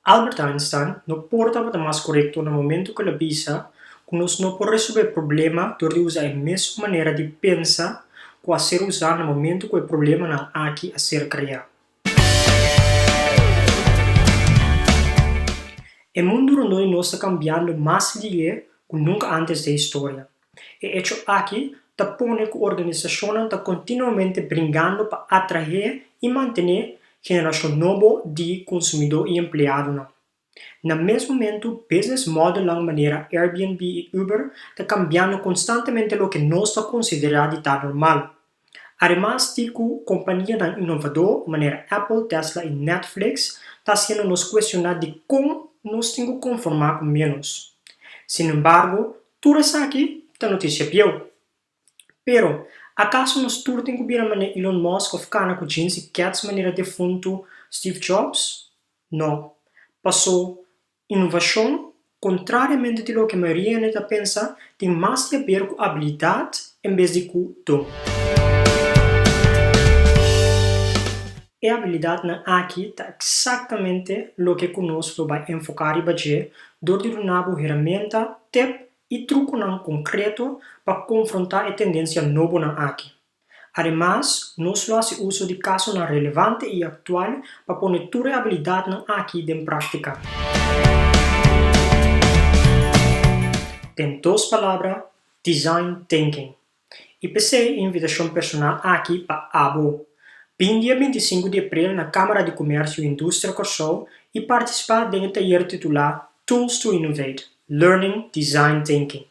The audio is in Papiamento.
Albert Einstein no por tabata mas korekto na momentu ku el a bisa ku nos no por resolvé problema dor di usa e mesun manera di pensa ku a ser usá na momentu ku e problemanan aki a ser kreá. E mundu rondó di nos ta kambiando mas lié ku nunka ántes den historia. E echo aki ta pone ku organisashonnan ta kontinuamente bringando pa atraé i mantené generashon nobo di konsumidó i empleadonan. Na mes momentu, business modelnan manera Airbnb i Uber ta kambiando konstantemente loke nos ta konsiderá di ta normal. Ademas di ku kompanianan inovadó manera Apple, Tesla i Netflix ta hasiendo nos kuestioná dikon nos tin ku konformá ku ménos. Sinembargo, tur esaki ta notisia bieu. Pero, akaso nos tur tin ku bira manera Elon Musk òf kana ku jeans i kèts manera defuntu Steve Jobs? No. Pasó Inovashon, kontrariamente di loke mayoria hende ta pensa, tin mas di haber ku abilidat en bes di ku don. E abilidatnan aki ta eksaktamente loke ku nos lo bai enfoká riba dje dor di duna bo herramienta, tep i trukonan konkreto pa konfrontá e tendensia nobonan aki. Ademas, nos lo hasi uso di kasonan relevante i aktual pa pone tur e abilidatnan aki den práktika. Den dos palabra, Design Thinking. I p'esei e invitashon personal aki pa abo. Bin dia 25 di aprel na Kámara di Komèrsio i Industria Kòrsou i partisipá den e tayer titulá Tools to Innovate, Learning Design Thinking.